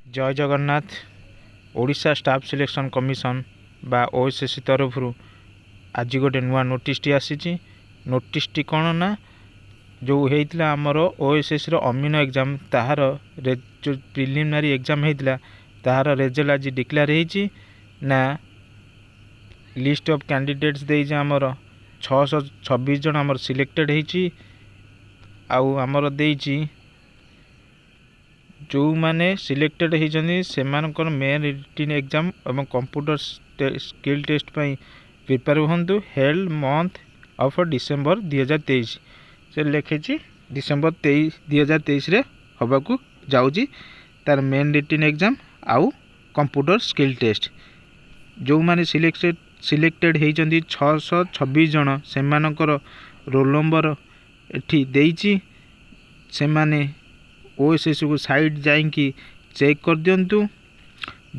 ଜୟ Jagannath. Odisha staff selection commission ବା OSSC ତରଫରୁ ଆଜି ଗୋଟେ ନୂଆ ନୋଟିସ୍ଟି ଆସିଛି। ନୋଟିସ୍ଟି କ'ଣ ନା, ଯେଉଁ ହେଇଥିଲା ଆମର ଓଏସ୍ଏସ୍ସିର ଅମିନ ଏକ୍ଜାମ୍, ତାହାର ଯେଉଁ ପ୍ରିଲିମିନାରୀ ଏକ୍ଜାମ୍ ହେଇଥିଲା, ତାହାର ରେଜଲ୍ଟ ଆଜି ଡିକ୍ଲେୟାର ହେଇଛି ନା, ଲିଷ୍ଟ ଅଫ୍ କ୍ୟାଣ୍ଡିଡେଟ୍ସ ଦେଇଛି। ଆମର 626 ଜଣ ଆମର ସିଲେକ୍ଟେଡ଼ ହେଇଛି। ଆଉ ଆମର ଦେଇଛି, ଯେଉଁମାନେ ସିଲେକ୍ଟେଡ଼ ହେଇଛନ୍ତି, ସେମାନଙ୍କର ମେନ୍ ରିଟିନ୍ ଏକ୍ଜାମ୍ ଏବଂ କମ୍ପ୍ୟୁଟର ସ୍କିଲ୍ ଟେଷ୍ଟ ପାଇଁ ପ୍ରିପେୟାର ହୁଅନ୍ତୁ। ହେଲ୍ଡ ମନ୍ଥ ଅଫ୍ ଡିସେମ୍ବର 2023 ସେ ଲେଖିଛି। ଡିସେମ୍ବର 23 2023ରେ ହେବାକୁ ଯାଉଛି ତାର ମେନ୍ ରିଟିନ୍ ଏକ୍ଜାମ୍ ଆଉ କମ୍ପ୍ୟୁଟର ସ୍କିଲ୍ ଟେଷ୍ଟ। ଯେଉଁମାନେ ସିଲେକ୍ଟେଡ଼ ହେଇଛନ୍ତି 626 ଜଣ, ସେମାନଙ୍କର ରୋଲ୍ ନମ୍ବର ଏଠି ଦେଇଛି। ସେମାନେ ଓଏସ୍ଏସ୍ସିକୁ ସାଇଟ୍ ଯାଇକି ଚେକ୍ କରିଦିଅନ୍ତୁ।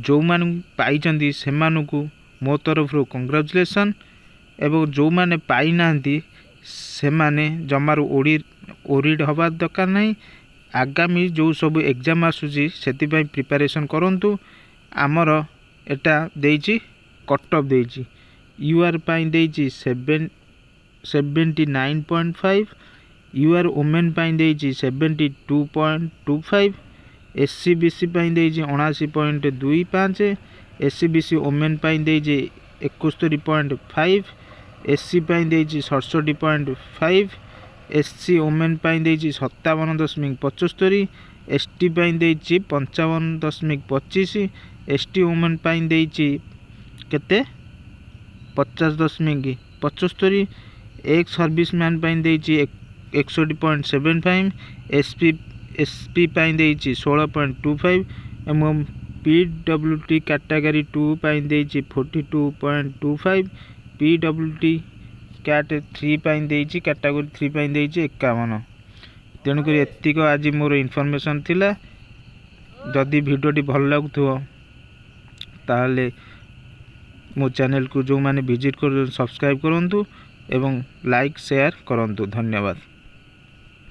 ଯେଉଁମାନଙ୍କୁ ପାଇଛନ୍ତି, ସେମାନଙ୍କୁ ମୋ ତରଫରୁ କଂଗ୍ରାଚୁଲେସନ୍ ଏବଂ ଯେଉଁମାନେ ପାଇନାହାନ୍ତି, ସେମାନେ ଜମାରୁ ଓରିଡ଼ ହେବା ଦରକାର ନାହିଁ। ଆଗାମୀ ଯେଉଁ ସବୁ ଏକ୍ଜାମ୍ ଆସୁଛି, ସେଥିପାଇଁ ପ୍ରିପାରେସନ୍ କରନ୍ତୁ। ଆମର ଏଟା ଦେଇଛି, କଟ୍ ଅଫ୍ ଦେଇଛି। ୟୁଆର୍ ପାଇଁ ଦେଇଛି 79.5, ୟୁଆର୍ ଓମେନ୍ ପାଇଁ ଦେଇଛି 72.25, ଏସ୍ଇବିସି ପାଇଁ ଦେଇଛି 79.25, ଏସ୍ଇବିସି ଓମେନ୍ ପାଇଁ ଦେଇଛି 71.5, ଏସ୍ସି ପାଇଁ ଦେଇଛି 67.5, ଏସ୍ସି ଓମେନ୍ ପାଇଁ ଦେଇଛି 57.75, ଏସ୍ଟି ପାଇଁ ଦେଇଛି 55.25, ଏସ୍ଟି ଓମେନ୍ ପାଇଁ ଦେଇଛି କେତେ, 50.75, ଏକ୍ସ ସର୍ଭିସ୍ ମ୍ୟାନ୍ ପାଇଁ ଦେଇଛି 61.75, ଏସ୍ପି ପାଇଁ ଦେଇଛି 16.25 ଏବଂ ପିଡବ୍ଲ୍ୟୁଡି କାଟାଗୋରୀ 2 ପାଇଁ ଦେଇଛି 42.25, ପିଡବ୍ଲ୍ୟୁଡି କ୍ୟାଟ୍ 3 ପାଇଁ ଦେଇଛି, କାଟାଗୋରୀ 3 ପାଇଁ ଦେଇଛି 51। ତେଣୁକରି ଏତିକ ଆଜି ମୋର ଇନଫର୍ମେସନ୍ ଥିଲା। ଯଦି ଭିଡ଼ିଓଟି ଭଲ ଲାଗୁଥିବ, ତାହେଲେ ମୋ ଚ୍ୟାନେଲକୁ ଯେଉଁମାନେ ଭିଜିଟ୍ କରୁଛନ୍ତି, ସବସ୍କ୍ରାଇବ୍ କରନ୍ତୁ ଏବଂ ଲାଇକ୍, ସେୟାର କରନ୍ତୁ। ଧନ୍ୟବାଦ।